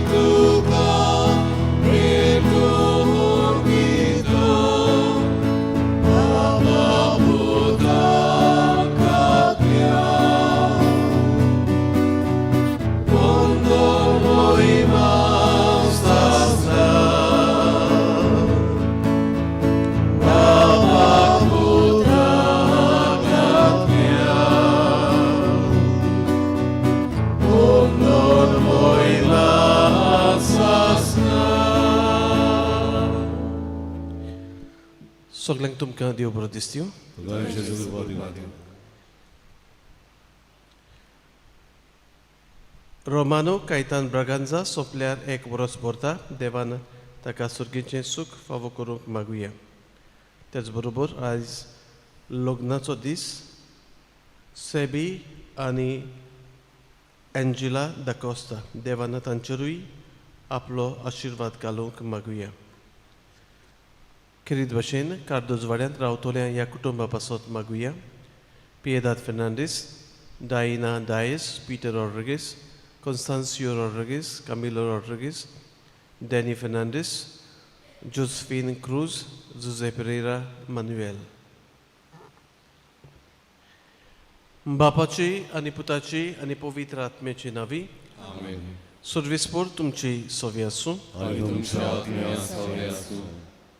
तुका भेटूंक दिता बाबा पुता कात्या वंदन मोहिमा सासना बाबा पुता कात्या वंदन मोहिमा सासना. सगल्यांक तुमकां देव बरो दिसत्यो. रोमानो कायतान ब्रागांजा सोंपल्यार एक वरस भरता. देवान ताका सुर्गीचें सूख फावो करूंक मागुया. त्याच बरोबर आयज लग्नाचो दीस सेबी आनी एंजिला दाकोस्ता, देवान तांचेरूय आपलो आशिर्वाद घालूंक मागुया. खेरीत भाशेन कार्दोजवाड्यांत रावतल्या ह्या कुटुंबा पासत मागुया. Piedad Fernandes, Diana Dias, Peter Rodrigues, Constancio Rodrigues, Camilo Rodrigues, Danny Fernandes, Josephine Cruz, Jose Pereira Manuel. बापाची आनी पुताची आनी पवित्र आत्म्याची नावी. आमेन. सुर्विसपूर तुमची सोवी आसूं. आनी तुमच्या आत्म्या सवरे आसूं.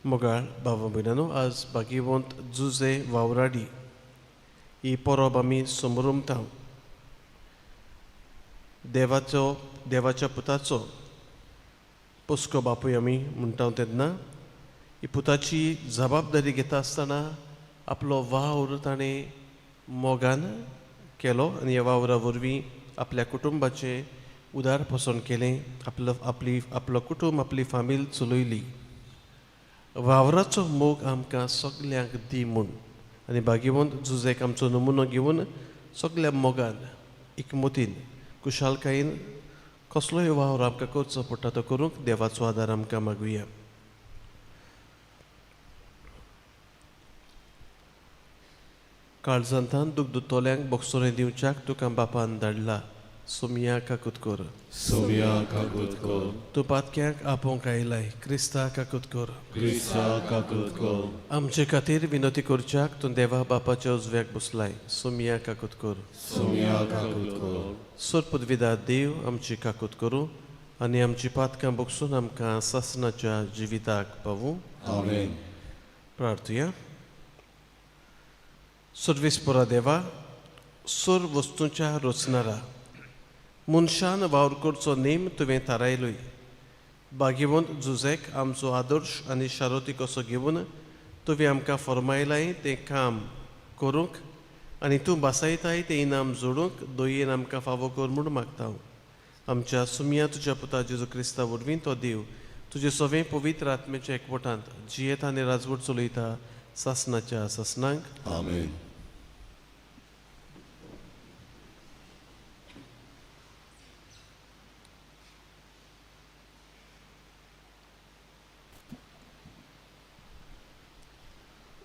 मोगाळ भावा भयणांनो, आज भाग्यवंत जुजे वावराडी ही परब आमी समरुमता. देवाचो, देवाच्या पुताचो पोसको बापूय आमी म्हणटा तेन्ना ही पुताची जबाबदारी घेता आसतना आपलो वावर ताणें मोगान केलो आनी ह्या वावरा वरवीं आपल्या कुटुंबाचें उदार पोसण केलें, आपलो आपली आपलो कुटुंब, आपली फामील चलयली. वावराचो मोग आमकां सगल्यांक दी म्हूण आनी भाग्यवंत जुजेक आमचो नमुनो घेवन सगल्या मोगान, एकमतीन, खुशालकायेन कसलोय वावर आमकां करचो पडटा तो करूंक देवाचो आदार आमकां मागुया. काळजांतान दूख दुतोल्यांक बोगसोरें दिवच्याक तुका बापान धाडला. सोमिया काकूत कर. सोम्या काकूत कर. तूं पातक्यांक आपोवंक आयलाय. क्रिस्ता काकूत कर. क्रिस्ता काकूत कर. आमचे खातीर विनोती करच्याक तूं देवा बापाच्या उजव्याक बसलाय. सोमिया काकूत कर. सोम्या काकूत कर. सोरपदविदा देव आमची काकूत करूं आनी आमची पातकां बगसून आमकां सासनाच्या जिविताक पावूं. आमेन. प्रार्थुया. सर्वेस्पोरा देवा, सोर वस्तूंच्या रचणारा, मनशान वावर करचो नेम तुवें थारायलोय. भाग्यवंत जुजेक आमचो आदर्श आनी शारोती कसो घेवन तुवें आमकां फर्मायलाय तें काम करूंक आनी तूं बासायताय तें इनाम जोडूंक दयेन आमकां फावो कर म्हूण मागता. आमच्या सुमया तुज्या पुता जेजू क्रिस्ता वरवीं, तो देव तुजे सवें पवित्र आत्म्याच्या एकवटांत जियेता आनी राजवट चलयता सासनाच्या सासनांक. आमेन.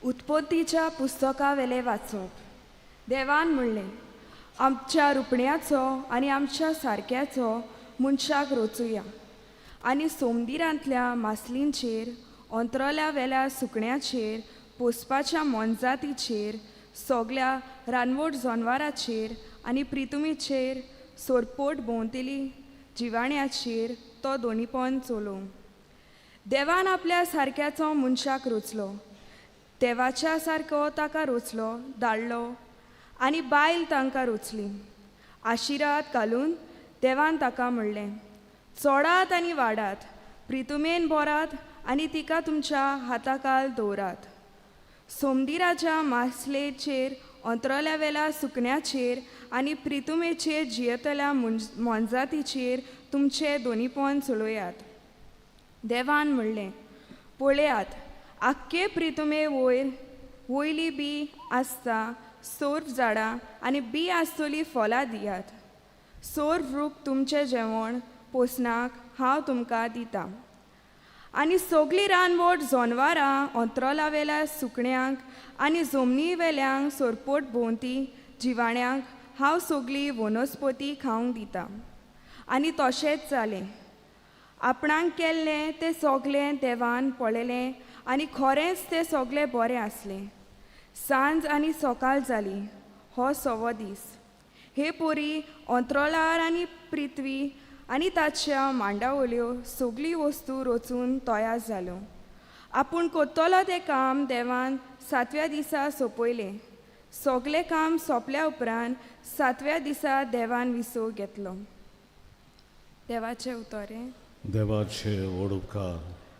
उत्पत्तीच्या पुस्तकावेलें वाचप. देवान म्हणलें, आमच्या रुपण्याचो आनी आमच्या सारक्याचो मनशाक रचुया आनी सोमदिरांतल्या मासलींचेर, अंतरल्या वेल्या सुकण्याचेर, पोसपाच्या मोनजातीचेर, सगल्या रानवट जनवाराचेर आनी प्रितुमीचेर सोरपोट भोंवतली जिवाण्याचेर तो दोनीपण चलोवं. देवान आपल्या सारक्याचो मनशाक रचलो, देवाच्या सारको ताका रचलो, धाडलो आनी बायल तांकां रचली. आशिर्वाद घालून देवान ताका म्हणलें, चोडात आनी वाडात, प्रितुमेन बोरात आनी तिका तुमच्या हाताकाल दवरात. सोमदिराच्या मासलेचेर, अंतरल्या वेल्या सुकण्याचेर आनी प्रितुमेचेर जियेतल्या मोनजातीचेर तुमचे दोनीपण चलोयात. देवान म्हणलें, पळयात, आख्खे प्रितुमे वयर वयली बी आसता सोर्फ झाडां आनी बी आसतली फळां दियात. सोर्फ रूख तुमचें जेवण पोसणाक हांव तुमकां दितां. आनी सगलीं रानवट जनवारां, अंतरोलावेल्या सुकण्यांक आनी जमनी वेल्यांक सोरपोट भोंवती जिवाण्यांक हांव सगली वनस्पती खावंक दितां. आनी तशेंच जालें. आपणाक केल्लें तें सगलें देवान पळयलें आनी खरेंच तें सगलें बरें आसलें. सांज आनी सकाळ जाली, हो सवो दीस. हे पोरी अंत्रोलार आनी पृथ्वी आनी ताच्या मांडावळ्यो सगळी वस्तू रचून तयार जाल्यो. आपूण करतलो तें काम देवान सातव्या दिसा सोंपयलें. सगलें काम सोंपल्या उपरांत सातव्या दिसा देवान विसव घेतलो. देवाचें उतर हें. देवाचे व्हड उपकार.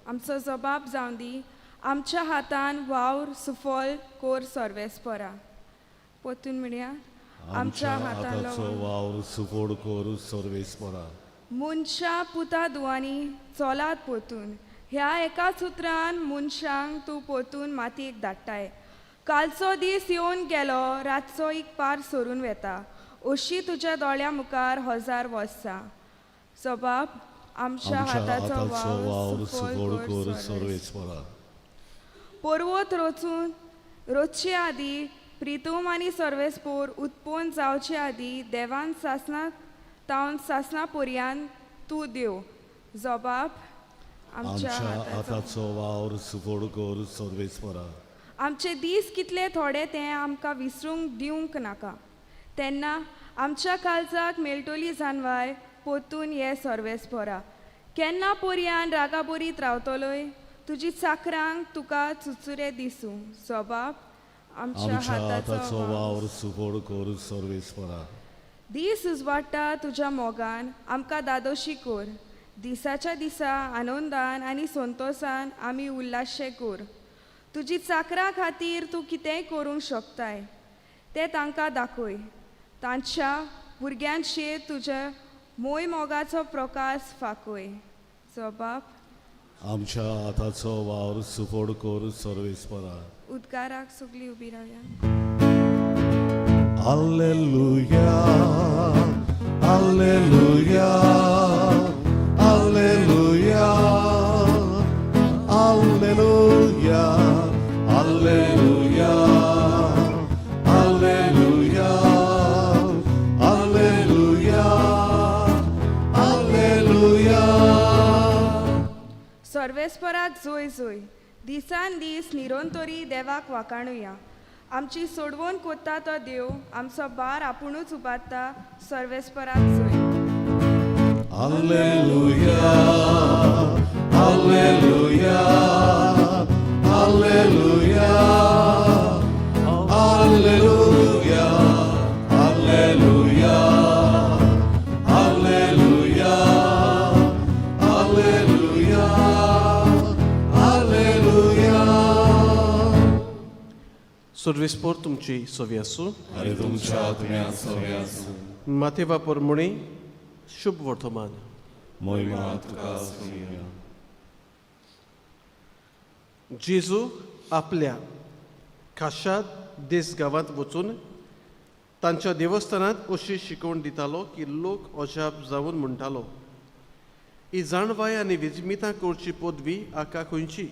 आमचो जबाब जावं दी, आमच्या हातान वावर सुफल कोर सर्वेस्परा. परतून म्हणया, आमच्या हाताचो वावर सुफोड कोर सर्वेस्परा. मनशां पुता दुवांनी चलात परतून. ह्या एकाच उतरान मनशांक तूं परतून मातयेक धाडटाय. कालचो दीस येवन गेलो, रातचो एक पार सरून वेता, अशी तुज्या दोळ्या मुखार 1000 वर्सां. जबाब, आमच्या हाताचो वावर वावर सुफोड सुफल कोर कोर सर्वेस्परा. सर्वेस्परा. पर्वत रचून रचचे आदीं, प्रितूम आनी सर्वेस्पोर उत्पन्न जावचे आदीं देवान सासणा तावन सासणा पर्यान तूं देव. जबाब, आमच्या आमच्या हाताचो हाताचो वावर सुफोड कोर सर्वेस्परा. आमचे दीस कितले थोडे ते आमकां विसरूंक दिवंक नाका. तेन्ना आमच्या काळजाक मेळटली जानवाय परतून ये सर्वेस्परा. केन्ना पर्यान रागाबरीत रावतलोय? तुजी चाकरांक तुका चुचुरे दिसूं. जबाब, आमच्या आमच्या हाताचो हाताचो वावर. वावर सुफोड कोर सर्वेस्परा. दीस उजवाडटा तुज्या मोगान आमकां दादोशी कोर. दिसाच्या दिसा आनंदान आनी संतोसान आमी उल्लासशे कोर. तुजी चाकरां खातीर तूं कितेंय करूंक शकताय तें तांकां दाखय. तांच्या भुरग्यांचेर तुज्या मोय मोगाचो प्रकाश फांकय. जबाब, आमच्या हाताचो वावर सुफोड कोर सर्वेस्परा. उदकाराक सगळीं उबी रावया. Alleluia, Alleluia, Alleluia, Alleluia, Alleluia, Alleluia, Alleluia, Alleluia. सर्वेस्पराक जोय जोय. दिसान दीस निरंतरी देवाक वाखाणुया. आमची सोडवण कोत्ता तो देव, आमचो बार आपुणूच उबारता. सर्वेस्पराक जोय. Alleluia, Alleluia, Alleluia, Alleluia, Alleluia, Alleluia, Alleluia, Alleluia. सर्वेस्पोर तुमची सोवी आसूं. आनी तुमच्या आत्म्या सोवी आसूं. माथेवा परमणी शुभ वर्तमान. मोहिमा तुका सोवया. जेजू आपल्या खाशा देस गांवांत वचून तांच्या देवस्थानांत अशी शिकवण दितालो की लोक अजाप जावन म्हणटालो, ही जाणवाय आनी विजमितां करची पदवी आका खंयची?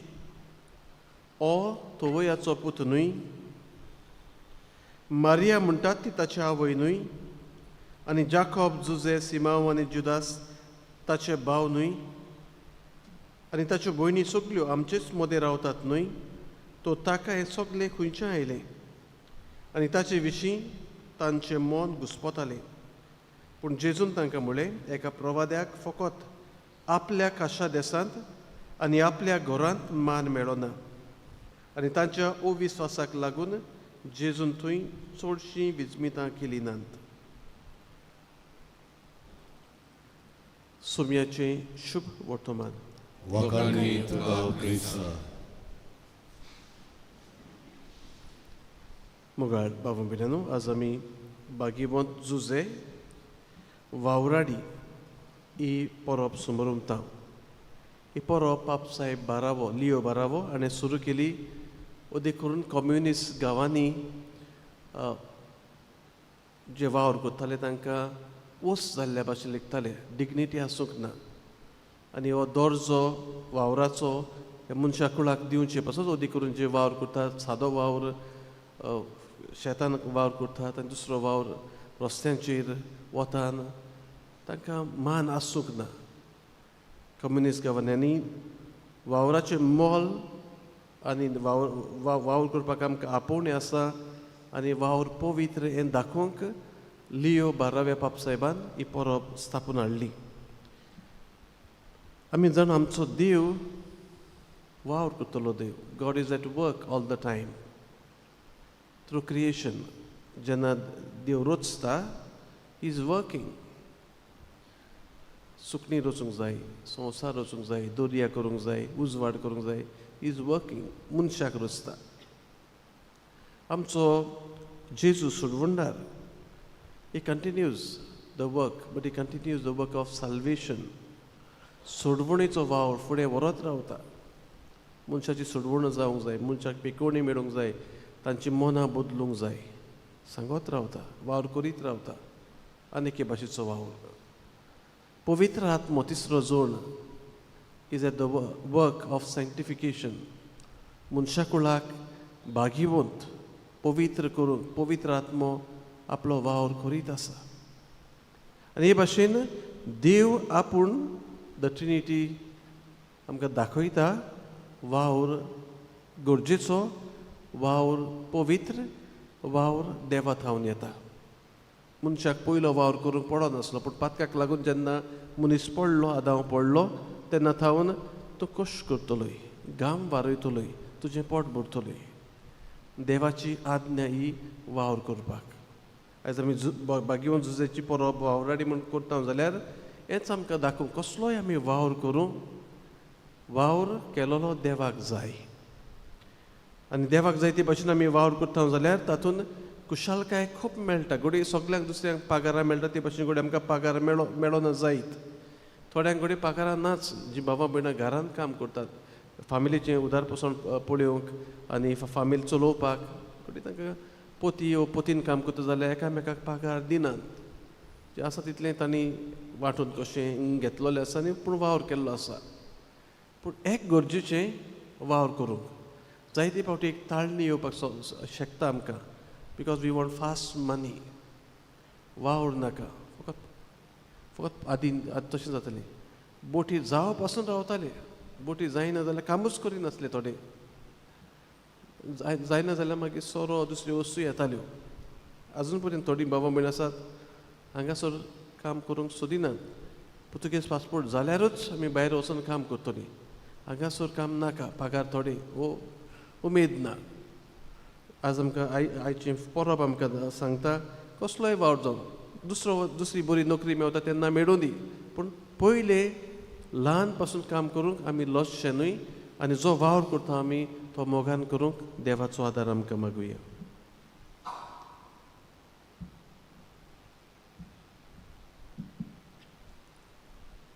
ओ तोवयाचो पूत न्हय? मारिया म्हणटात ती ताची आवय न्हय? आनी जाकोब, जुजे, सिमांव आनी जुदास ताचे भाव न्हय? आनी ताच्यो भयणी सगल्यो आमचेच मदें रावतात न्हय? तो ताका हें सगलें खंयचें आयलें? आनी ताचे विशीं तांचें मन घुस्पतालें. पूण जेजून तांकां म्हणलें, एका प्रवाद्याक फकत आपल्या खाशा देसांत आनी आपल्या घरांत मान मेळना. आनी तांच्या अविस्वासाक लागून जेजून थंय चडशीं विजमितां केली नात. सोम्याचें शुभ वर्तमान. वाखाणणी तुका क्रिस्ता. मोगाळ बाबा भयणांनो, आज आमी बागीवंत जुजे वावराडी ही परब समरुमता. ही परब पापसाहेब बारावो, लियो बारावो हाणें सुरू केली. अदीक करून कम्युनिस्ट गांवांनी जे वावर करताले तांकां ओस जाल्ल्या भाशेन लेखताले, डिग्निटी आसूंक ना. आनी हो दर्जो वावराचो ह्या मनशा कुळाक दिवचे पासत अदीक करून जे वावर करतात, सादो वावर शेतान वावर करतात आनी दुसरो वावर रस्त्यांचेर वतान, तांकां मान आसूंक ना. कम्युनिस्ट गव्हर्न्यांनी वावराचें मोल आनी वावर वावर करपाक आमकां आपोवणें आसा आनी वावर पवित्र हें दाखोवंक लियो बाराव्या पापसाहेबान ही परब स्थापून हाडली. आमी जाण आमचो देव वावर करतलो देव, God is at work all the time through creation. जेन्ना देव रचता is working. सुकणीं रचूंक जाय, संवसार रचूंक जाय, दर्या करूंक जाय, उजवाड करूंक जाय, is working. मनशाक रचता. आमचो जेजू सोडवणदार, he continues the work, but he continues the work of salvation. सोडवणेचो वावर फुडें व्हरत रावता. मनशाची सोडवण जावंक जाय, मनशाक पिकोवणी मेळूंक जाय, तांची मनां बदलूंक जाय, सांगत रावता, वावर करीत रावता. आनी एके भाशेचो वावर. पवित्र आत्मो तिसरो जोण is at the work of sanctification. मनशाकुळाक भागिवंत पवित्र करूंक पवित्र आत्मो आपलो वावर करीत आसा. आनी हे भाशेन देव आपूण the Trinity आमकां दाखयता वावर गरजेचो, वावर पवित्र, वावर देवा थावन येता. मनशाक पयलो वावर करूंक पडनासलो, पूण पातकाक लागून जेन्ना मनीस पडलो, आदांव पडलो, तेन्ना थावन तूं कश्ट करतलोय, घाम वारयतलोय, तुजें पोट भरतलोय. देवाची आज्ञा ही वावर करपाक. आयज आमी बागेवन जुजेची परब वावराडी म्हूण करता जाल्यार हेंच आमकां दाखोवंक कसलोय आमी वावर करूं, वावर केलोलो देवाक जाय. आनी देवाक जाय ते भाशेन आमी वावर करता जाल्यार तातूंत खुशालकाय खूब मेळटा. घडये सगल्यांक दुसऱ्यांक पगारां मेळटा ते भाशेन घडये आमकां पगार मेळना जायत. थोड्यांक घडये पगारां नाच, जी बाबा भयणां घरांत काम करतात फामिलीचें उदार पोसण पळोवंक आनी फामील चलोवपाक, घडये तांकां पोती वो पोतीन काम करता जाल्यार एकामेकाक पगार दिनात. जें आसा तितलें तांणी वांटून कशें घेतलेलें आसा आनी पूण वावर केल्लो आसा. पूण एक गरजेचें वावर करूंक जायते फावटी एक ताळणी येवपाक शकता आमकां, because we want fast money. वावर नाका, फकत फकत आदी तशें जातलें. बोटी जावं पासून रावताले, बोटी जायना जाल्यार कामूच करिनासले थोडे, जायना जाल्यार मागीर सोरो दुसऱ्यो वस्तू येताल्यो. आजून पर्यंत थोडीं बाबा भयण आसात हांगासर काम करूंक सोदिनात. पुर्तुगेज पासपोर्ट जाल्यारूच आमी भायर वचून काम करतलीं, हांगासर काम नाका, पगार थोडे वो उमेद ना. आज आमकां आयचें परब आमकां सांगता कसलोय वावर जावं, दुसरी बरी नोकरी मेवता तेन्ना मेळूं दी, पूण पयले ल्हान पासून काम करूंक आमी लजचें न्हय आनी जो वावर करता आमी तो मोगान करूंक देवाचो आदार आमकां मागुया.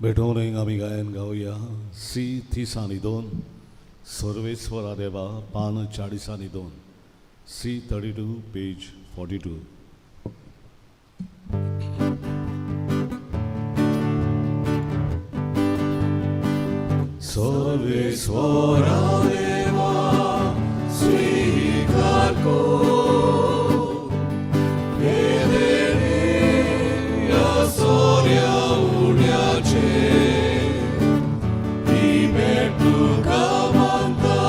भेटवणेक आमी गायन गावया सी 32 सर्वेस्वरा देवा, पान 42, C 32 page 42. Sarveswara देवा स्वीकार को, हे देणे या सोऱ्या उड्याचे, ही भेट तुका मानता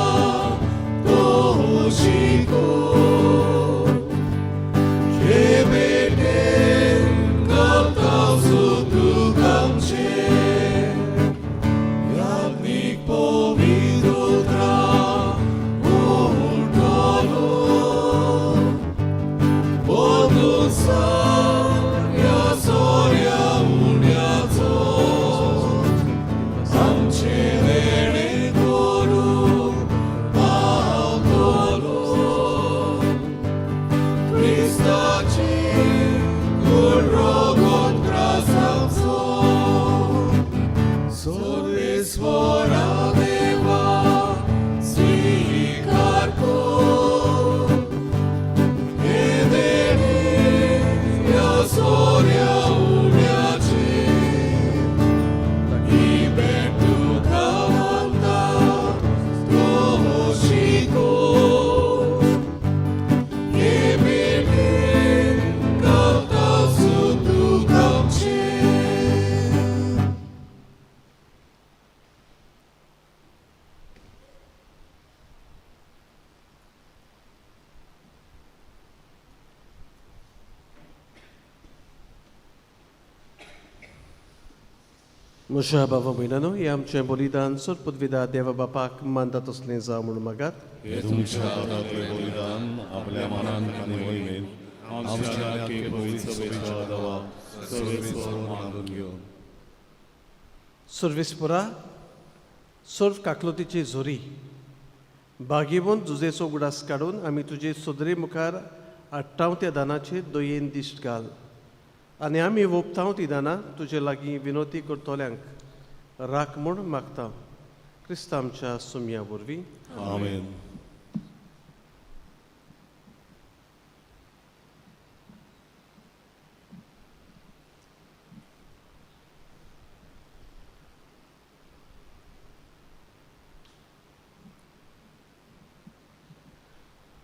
तो शिको, हे भेटेन घालता सुतूक आमचे, याज्ञिक पवित्र उठलो. म्हज्या बाबा भयणानो हें आमचें बलिदान सोर देवा बापाक मानता तसलें जावं म्हणून मागात. हे तुमच्या हातांतलें बलिदान आपल्या मनान आनी मोहिमेन आमच्या आख्खे पवित्र सभेच्या देवा सर्वेस्पर मानून घेवन. सर्वेस्परा सर्व काकलोतीची झोरी बागेवन जुजेचो उगडास काडून आमी तुजे सोदरे मुखार आठ्ठाव त्या दानाचेर दयेन दिश्ट घाल आनी आमी वोपतांव ती दानां तुजे लागीं विनोती करतल्यांक राख म्हूण मागता. क्रिस्तांव आमच्या सुमया वरवीं. आमेन.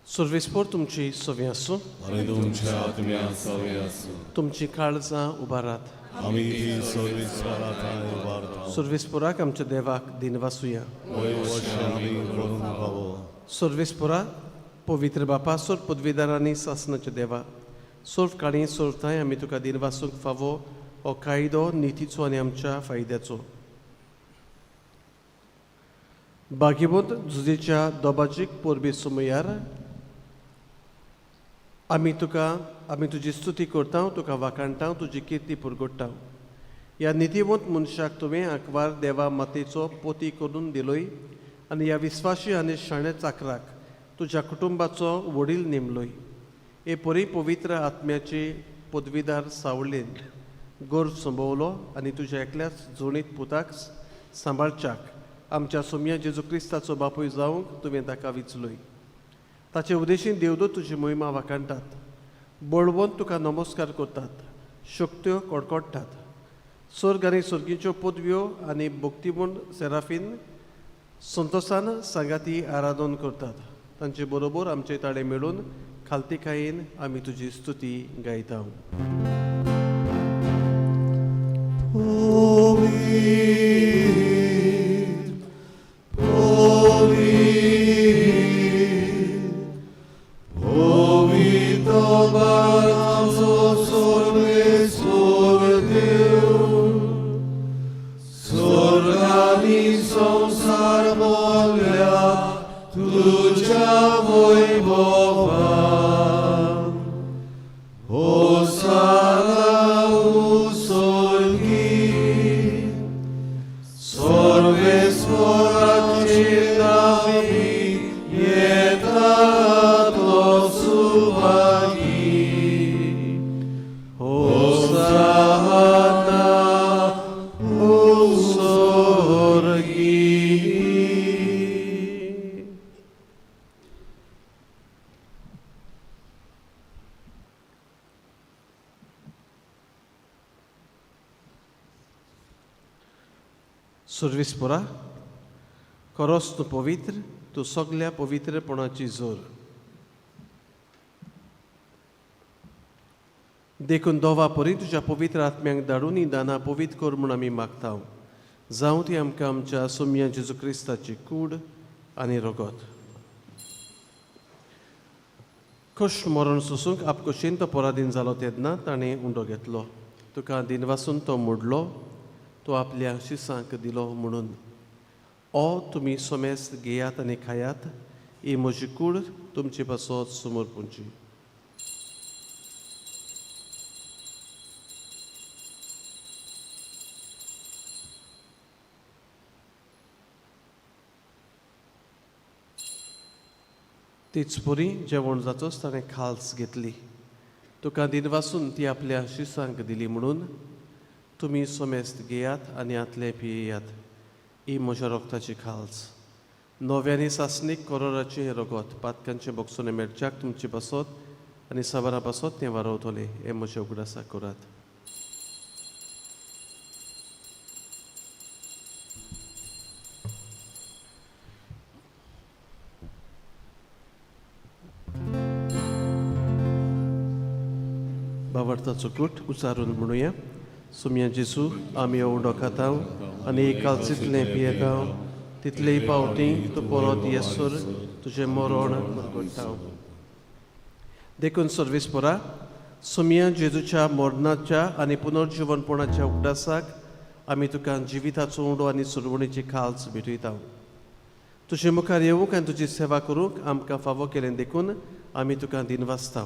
सर्वेस्पर तुमची सवी आसूं आनी तुमच्या आत्म्या सवी आसूं. तुमची काळजां उबारात. आमी ती सर्वेस्परा थंय उबारता. सर्वेस्पराक आमच्या देवाक दिनवासुया. वय वर्षां आमी करूंक फावो. सर्वेस्परा पवित्र बापा सोर पदवीदारांनी सासनाच्या देवा सोर्फ काळी सोर्फ थांय आमी तुका दिनवासूंक फावो हो कायदो नितीचो आनी आमच्या फायद्याचो. बागीबोत जुजेच्या दोबाजीक पोरबी सुमयार आमी तुका आमी तुजी स्तुती करता, तुका वाखाणटा, तुजी किर्ती पुरगोडटा. ह्या नितीवंत मनशाक तुवें आंकवार देवा मातेचो पोती करून दिलोय आनी ह्या विस्वाशी आनी शाण्या चाकराक तुज्या कुटुंबाचो वडील नेमलोय. हे परी पवित्र आत्म्याचे पदवीदार सावळेन गर्व संभवलो आनी तुज्या एकल्याच जोणीत पुताक सांबाळच्याक आमच्या सोम्या जेजू क्रिस्ताचो बापूय जावंक तुवें ताका विचलोय. ताचे उदेशीन देवदूत तुजी मोहिमा वाखाणटात, बळवंत तुका नमस्कार करतात, शक्त्यो कडकडटात. स्वर्ग आनी स्वर्गीच्यो पदव्यो आनी भक्तिमूण सेराफीन संतोसान सांगाती आराधन करतात. तांचे बरोबर आमचे ताळे मेळून खालतीकायेन आमी तुजी स्तुती गायता. संसार बोलल्या तुझ्या वैभवान. होसाना उसोर्गी सर्वेस्पराचे नावी येता तो सुभागी. होसाना उसोर्गी. सर्वेस्परा खरोच तूं पवित्र, तूं सगल्या पवित्रपणाची जोर. देखून दोवा परी तुज्या पवित्र आत्म्यांक धाडून ही दानां पवित्र कर म्हूण आमी मागता. जावं ती आमकां आमच्या सोम्या जेजू क्रिस्ताची कूड आनी रगत. कश्ट मरण सोसूंक आपकोशेन तो पराधीन जालो तेन्ना ताणें उंडो घेतलो, तुका दिनवासून तो मोडलो, तो आपल्या शिसांक दिलो म्हणून. ओ तुमी सोमेस घेयात आनी खायात, ही म्हजी कूड तुमचे पासत समोर पुंची. तीच पुरी जेवण जातच ताणें खाल्स घेतली, तुका दिनवासून ती आपल्या शिसांक दिली म्हणून. तुमी सोमेस्त घेयात आनी आतले पियेयात, ही म्हज्या रोगताची खाल्स. नव्यानी सासणीक करोराचें हें रगत पातकांचें बोगसोने मेळच्याक तुमचे पासत आनी साबारा पासत तें वारवतलें, हें म्हज्या उगडासाक करात. बावडताचो कूट उचारून म्हणुया. सुम्या जेजू आमी उंडो खाता आनी एक कालचितलें पियेता, तितलेय पावटी तूं परत येसर तुजें मरण परगट्टा. देखून सर्वेस्परा सुम्या जेजूच्या मरणाच्या आनी पुनर्जिवनपणाच्या उगडासाक आमी तुका जिविताचो उंडो आनी सुरवणीची खाल्स भेटयता. तुजे मुखार येवंक आनी तुजी सेवा करूंक आमकां फावो केलें देखून आमी तुका दिनवासता.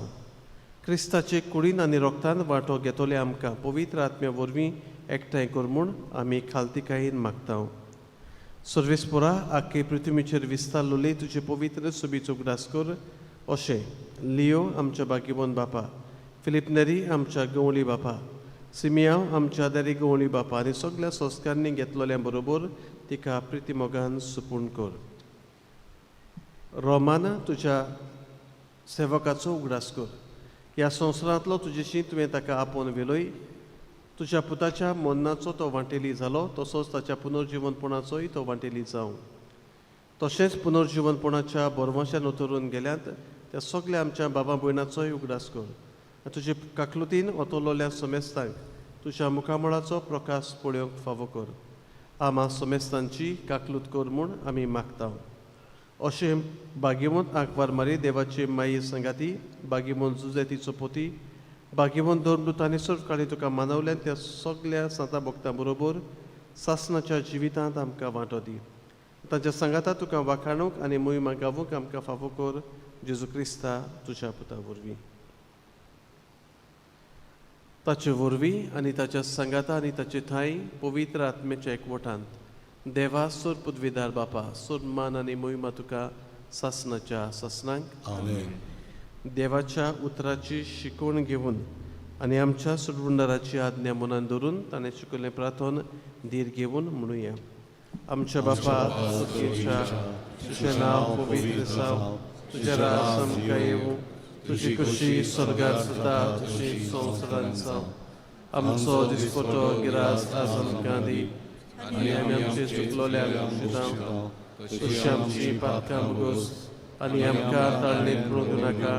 क्रिस्ताचे कुडीन आनी रोगतान वांटो घेतले आमकां पवित्र आत्म्या वरवीं एकठांय कर म्हूण आमी खालतिकायेन मागता. सर्वेस्पोरा आख्खे पृथ्वीचेर विस्तारलोले तुजे पवित्र सुबीचो उगडास कर अशें लियो आमच्या बागीबोन बापा, फिलीप नेरी आमच्या गंवळी बापा, सिमियांव आमच्या दारी गंवळी बापा आनी सगल्या संस्कारांनी घेतलोल्या बरोबर तिका प्रितीमोगान सुपूर्ण कर. रोमाना तुज्या सेवकाचो उगडास कर. ह्या संवसारांतलो तुजेशी तुवें ताका आपोवन व्हेलोय. तुज्या पुताच्या मरणाचो तो वांटेली जालो तसोच ताच्या पुनर्जिवनपणाचोय तो वांटेली जावं. तशेंच पुनर्जिवनपणाच्या बोरवांशान उतरून गेल्यात त्या सगल्या आमच्या बाबा भयणाचोय उगडास कर आनी तुजे काकलुतीन ओतलोल्या समेस्तांक तुज्या मुखामळाचो प्रकाश पळोवंक फावो कर. आमा समेस्तांची काकलूत कर म्हूण आमी मागता. अशें बागेवंत आंकवार मारी देवाचे माई संगाती, बागेवंत जुजेतीचो पोती, बागेवंत धर्मदूत आनी सर्व तुका मानवल्यान त्या सगल्या सांता भक्तां बरोबर सासणाच्या जिवितांत आमकां वांटो दी. तांच्या सांगाता तुका वाखाणूंक आनी मोहिमा गावूंक आमकां फावो कर जेजू क्रिस्ता तुज्या पुता वरवीं. ताचे वरवीं आनी ताच्या सांगाता आनी ताचे ठांय पवित्र आत्म्याच्या एकवटांत देवा सोर पुदविदार बापा सोर मान आनी मोहिमा तुका सासणाच्या सासणांक. आमेन. देवाच्या उतराची शिकवण घेवन आनी आमच्या सुरवुंडाराची आज्ञा मनान धरून ताणें शिकयल्लें प्रार्थन धीर घेवन म्हणुया. आमच्या बापा सुखीच्या, तुजें नांव पवित्र जावं, तुजें राज आमकां येवं, तुजी खुशी स्वर्गार जाता तशी संवसारांत जावं. आमचो दिसपटो गिरास आज आमकां दी आनी आमी आमचे चुकलोल्या भोगशिता तशी आमची पातकां मुगोस आनी आमकां ताळणेंत पडूंक नाका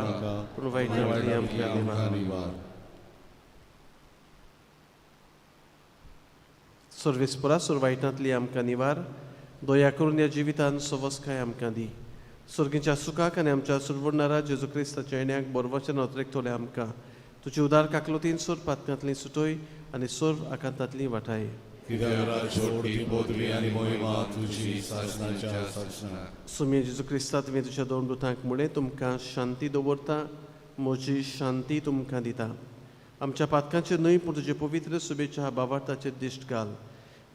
पूण वायटांतली आमकां निवार. सर्वेस्परा सोर वायटांतली आमकां निवार. दया करून ह्या जिवितान सवसकाय आमकां दी. सर्गीच्या सुखाक आनी आमच्या सुरवडणारा जेजू क्रिस्ताच्या येण्याक बरवचन अतरेकतले आमकां तुजी उदार काकलोतीन सोर पातकांतली सुटय आनी सोर आकांतांतली वाटाय. सुमी जेजू क्रिस्ता तुवें तुज्या दोन दुतांक म्हणलें तुमकां शांती दवरता, म्हजी शांती तुमकां दिता. आमच्या पातकांचेर न्हय पूण तुजे पवित्र सुबेच्या बाबार्थाचेर दिश्ट घाल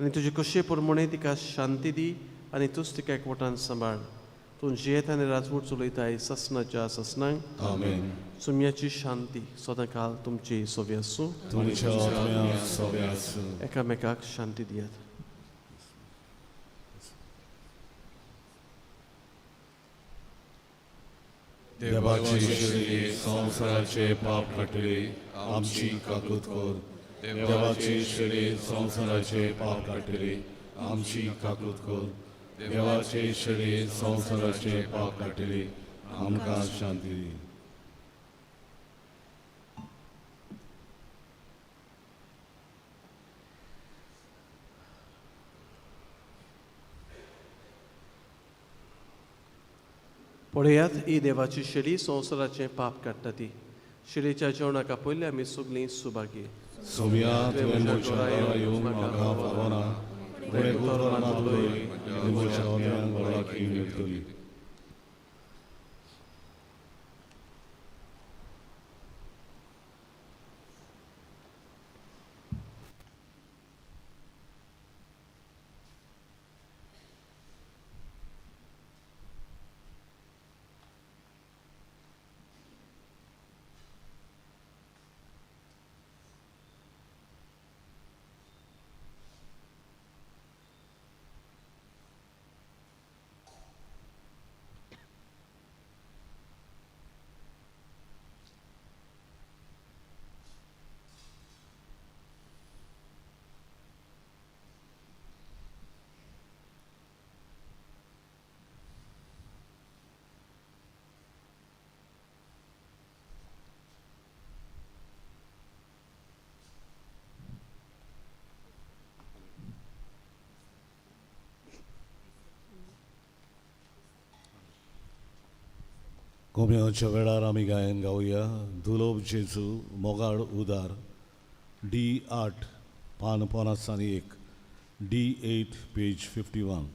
आनी तुजे कशे प्रमाणे तिका शांती दी आनी तूंच तिका एकवटान सांबाळ. तूं जियेत आनी राजवट चलयताय ससनाच्या ससनांक. आमेन. सुम्याची शांती सदांकाल तुमची सोबी आसूं. तुमच्या आत्म्या सोबी आसूं. एकामेकाक शांती दियात. देवाची शेळी संवसाराचे पाप काडटली आमची काकूत कर. देवाची शेळी संवसाराचे पाप काडटली आमची काकूत कर. देवाची शेळी संवसाराचे पाप काडटली आमकां शांती दी. पळयात ही देवाची शेळी संवसाराचें पाप काडटा ती. शेळीच्या जेवणाक आपयल्ले आमी सगळीं सुभागी. सोम्या तुवें म्हज्या घरा येवंक म्हाका फावना, पूण एक उतर मात उलय आनी म्हज्या आत्म्याक बळाकी मेळटली. कोम्याच्या वेळार आमी गायन गावया दुलोब जेजू मोगाळ उदार डी 8 पान 51. D8, page 51.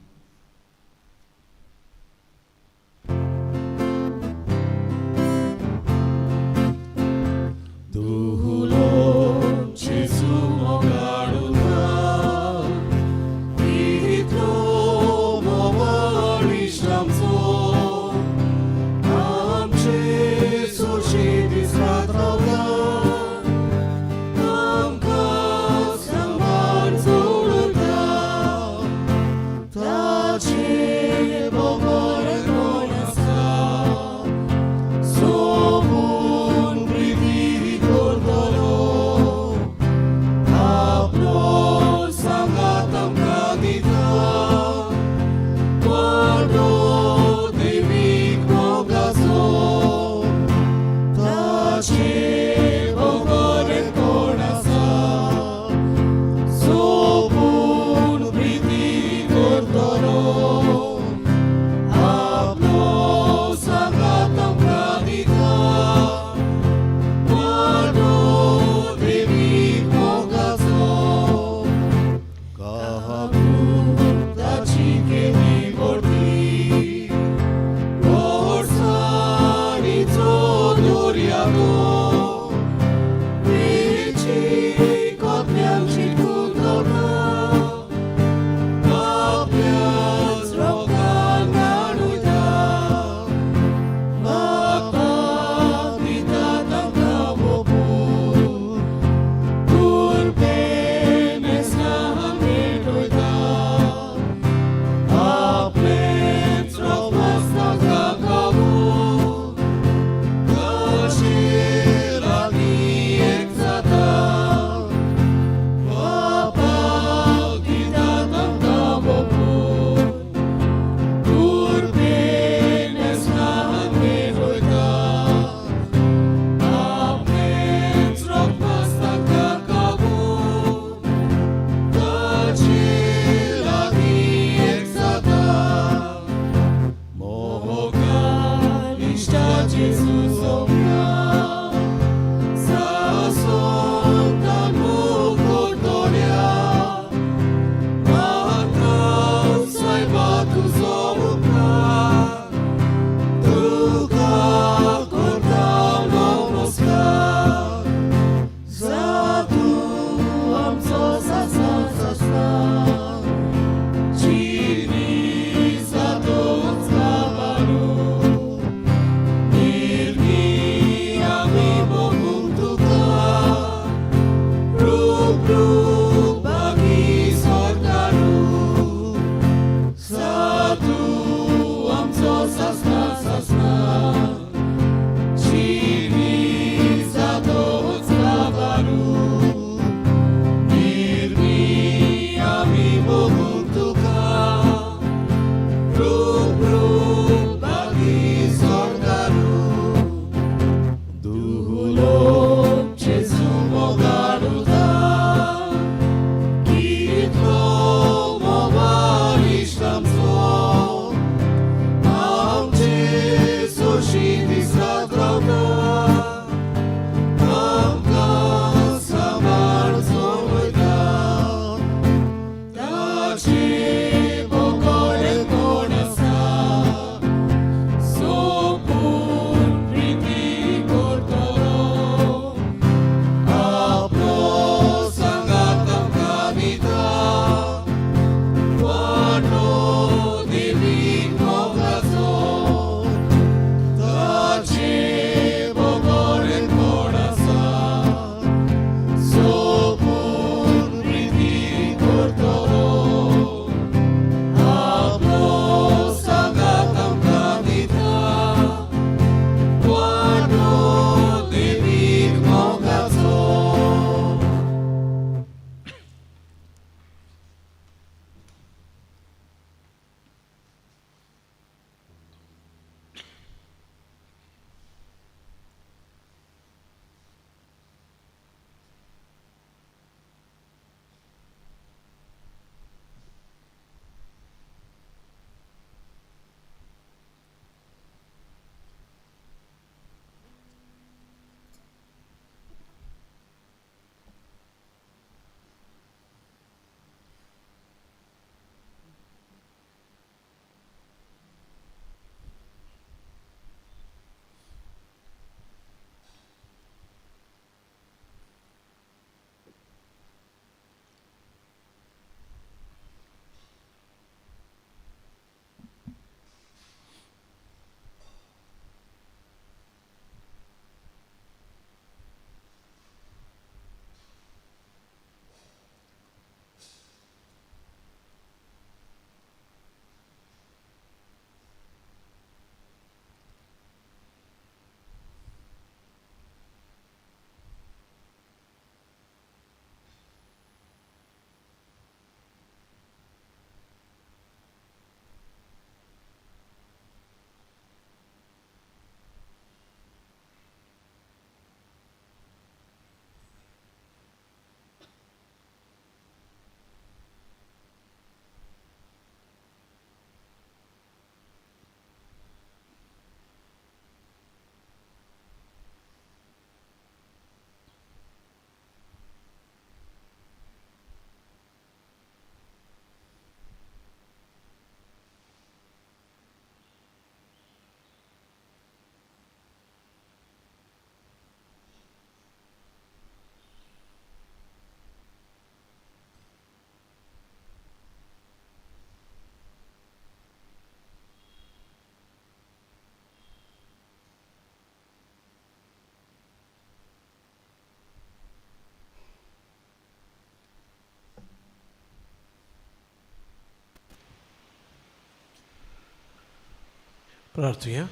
प्रार्थुया.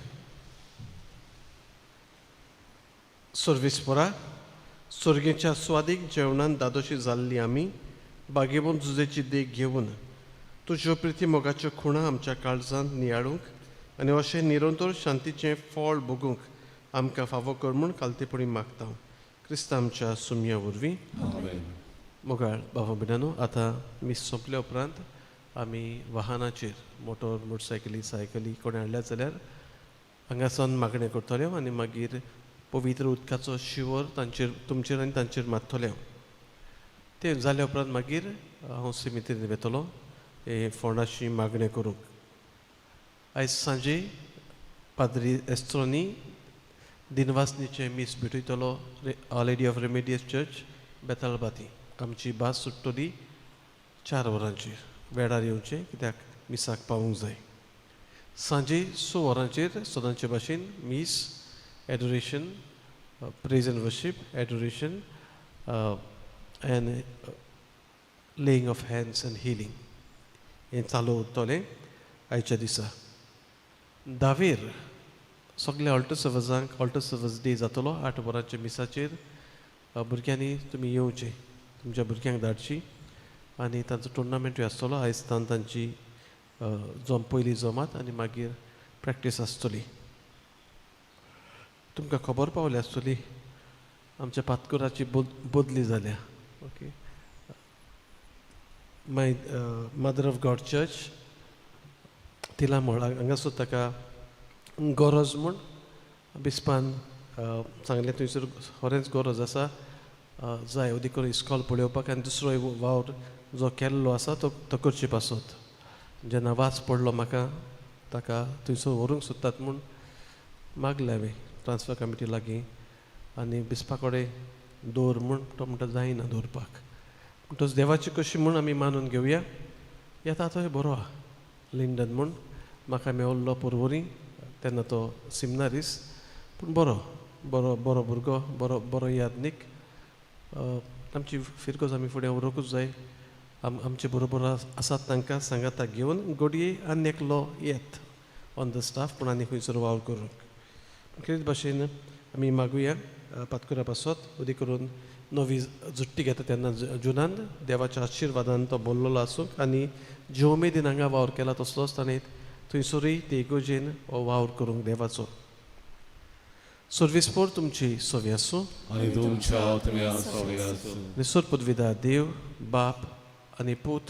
सर्वेस्परा, सर्गेच्या स्वादीक जेवणान दादोशी जाल्ली आमी बागेवन जुजेची देख घेवन तुज्यो प्रिती मोगाच्यो खुणा आमच्या काळजांत नियाळूंक आनी अशें निरंतर शांतीचें फळ भोगूंक आमकां फावो कर म्हूण खालतेपणी मागता, क्रिस्तांव आमच्या सुमया वरवीं. आमेन. मोगाळ बाबा भयणानो, आतां मीस सोंपल्या उपरांत आमी वाहनाचेर मोटर, मोटरसायकली, सायकली कोणें हाडल्या जाल्यार हांगासान मागणें करतले आनी मागीर पवित्र उदकाचो शिवर तांचेर, तुमचेर आनी तांचेर मारतले. तें जाल्या उपरांत मागीर हांव सिमितीन वेतलो हे फोंडाशी मागणें करूंक. आयज सांजे पाद्री एस्ट्रोनी दिनवासनीचें मीस भेटयतलो Our Lady of Remedios Church, Betalbatim. आमची भास सुट्टली 4 वरांचेर. वेळार येवचें कित्याक मिसाक पावूंक जाय. सांजे 6 वरांचेर सदांचे भाशेन मीस, adoration, praise and worship, adoration and laying of hands and healing हें चालू उरतलें आयच्या दिसा. धावेर सगल्या ऑल्टर सर्वजांक ऑल्टर सर्वज डे जातलो 8 वरांच्या मिसाचेर. भुरग्यांनी तुमी येवचें, तुमच्या भुरग्यांक धाडची आनी तांचो टुर्नामेंटूय आसतलो. आयज तांची जम पयली जमात आनी मागीर प्रॅक्टीस आसतली. तुमकां खबर पावल्या आसतली आमच्या पातकुराची बदली जाल्या. Okay, my Mother of God Church, Tilamol हांगासर ताका गरज म्हूण बिस्पान सांगलें, थंयसर खरेंच गरज आसा, जाय अदीक करून इस्कॉल पळोवपाक आनी दुसरो वावर जो केल्लो आसा तो तो करचे पासत. जेन्ना वास पडलो म्हाका ताका थंयसर व्हरूंक सोदतात म्हूण मागलें हांवें ट्रान्सफर कमिटी लागीं आनी बिस्पा कडेन दवर म्हूण, तो म्हणटा जायना दवरपाक. म्हणटच देवाची कशी म्हूण आमी मानून घेवया. येता तोय बरो आहा लिंडन म्हूण म्हाका मेवल्लो पोरवरी, तेन्ना तो सिमनारीस, पूण बरो बरो बरो भुरगो, बरो बरो यादनीक. आमची फिरगोज आमी फुडें व्हरूंकूच जाय. आमचे बरोबर आसात तांकां सांगाताक घेवन घडये आनी एकलो येत ऑन the staff, पूण आनी खंयसर वावर करूंक. कितें भाशेन आमी मागुया पातकुरा पासत, अदीक करून नवी जुट्टी घेता तेन्ना जुनान देवाच्या आशिर्वादान तो बोल्लोलो आसूंक आनी जे उमेदीन हांगा वावर केला तसलोच ताणें थंयसरूय ते इगोजेन हो वावर करूंक देवाचो. सर्वीस पोर तुमची सवी आसूं आनी तुमच्या आत्म्या सवी आसूं. निसर पदवीदा देव बाप आनी पूत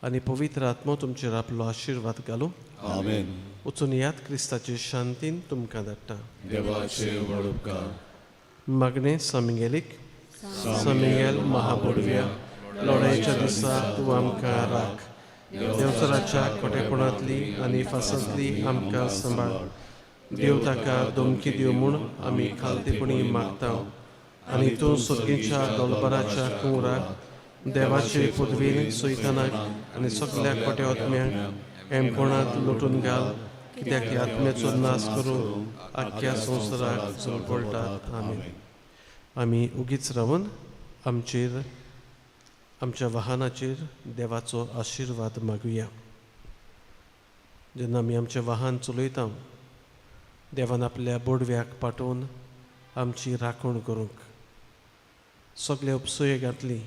आनी पवित्र आत्मो तुमचेर आपलो आशिर्वाद घालूं. आमेन. वचून यात, क्रिस्ताचे शांतीन तुमकां धाडटा. देवाचे व्हड उपकार. मागणें सामिंगेलीक. सामिंगेल महाबोडव्या, लढायेच्या दिसा तूं आमकां राख. देवसराच्या खोटेपणांतली आनी फासांतली आमकां सांबाळ. देव ताका धमकी दिव म्हूण आमी खालतेपणी मागता आनी तूं सर्गीच्या दोलबराच्या कुंवराक देवाचे पदवीन सैतानाक आनी सगल्या खोट्या आत्म्यांक एमकोणांत लोटून घाल, कित्याक ह्या आत्म्याचो नाश करूंक आख्ख्या संवसाराक झोलपळटात. आमेन. आमी उगीच रावन आमचेर, आमच्या वाहनाचेर देवाचो आशिर्वाद मागुया. जेन्ना आमी आमचें वाहन चलयता, देवान आपल्या बोडव्याक पाठोवन आमची राखण करूंक, सगल्या उपसुयेगांतली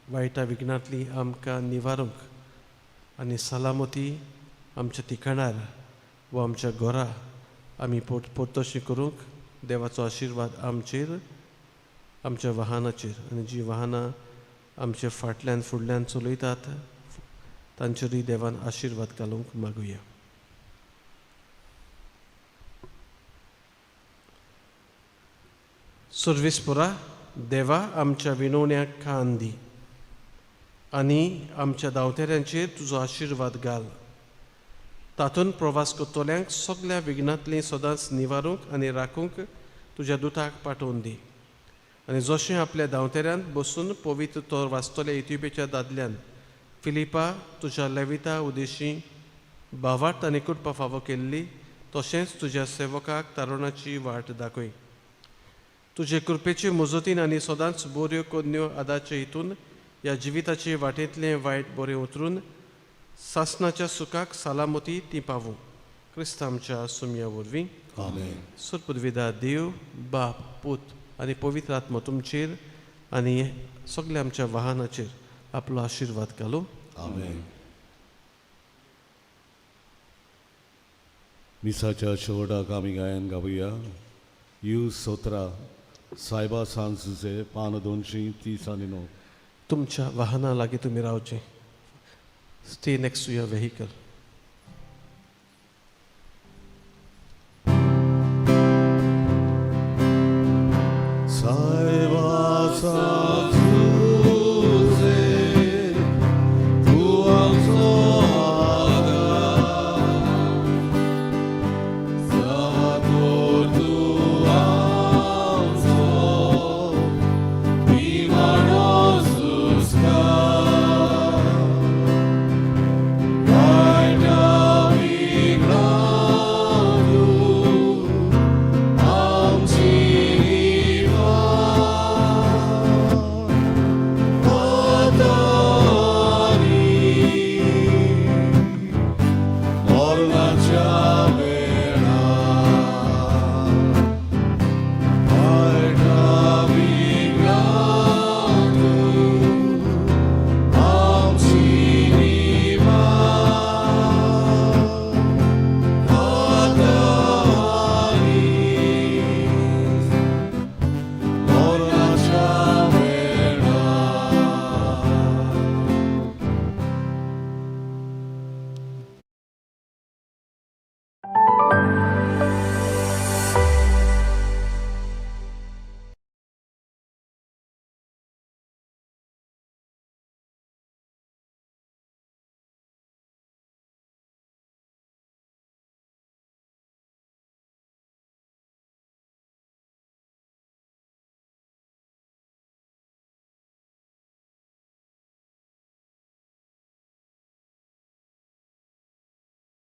वायटा विघ्नांतली आमकां निवारूंक आनी सलामती आमच्या ठिकाणार वा आमच्या घरा आमी पोरतोशी करूंक देवाचो आशिर्वाद आमचेर, आमच्या वाहनाचेर आनी जी वाहनां आमचे फाटल्यान फुडल्यान चलयतात तांचेरूय देवान आशिर्वाद घालूंक मागुया. सर्वेस्परा देवा, आमच्या विनवण्याक कान दी आनी आमच्या धांवतेऱ्यांचेर तुजो आशिर्वाद घाल. तातूंत प्रवास करतल्यांक सगल्या विघ्नांतली सदांच निवारूंक आनी राखूंक तुज्या दुताक पाठोवन दी. आनी जशें आपल्या धांवतेऱ्यांत बसून पवित्र तोर वाचतल्या इथिओपियाच्या दादल्यान फिलिपा तुज्या लेविता उदेशी भावार्थ आनी कुटपा फावो केल्ली, तशेंच तुज्या सेवकाक तारुणाची वाट दाखय. तुजे कृपेचे मजतीन आनी सदांच बऱ्यो कोन्यो आदाचे हितून ह्या जिविताचे वाटेंतलें वायट बरें उतरून सासणाच्या सुखाक सलामती ती पावूं. क्रिस्त आमच्या सुमया वरवीं. आमेन. सुरपुदविदा देव बाप, पूत आनी पवित्र आत्मो तुमचेर आनी सगल्या आमच्या वाहनाचेर आपलो आशिर्वाद घालूं. आमेन. मिसाच्या शेवटाक आमी गायन गावया you 17, सायबा सांजुजे, पान 239. तुमच्या वाहना लागीं तुमी रावचें. Stay next to your vehicle.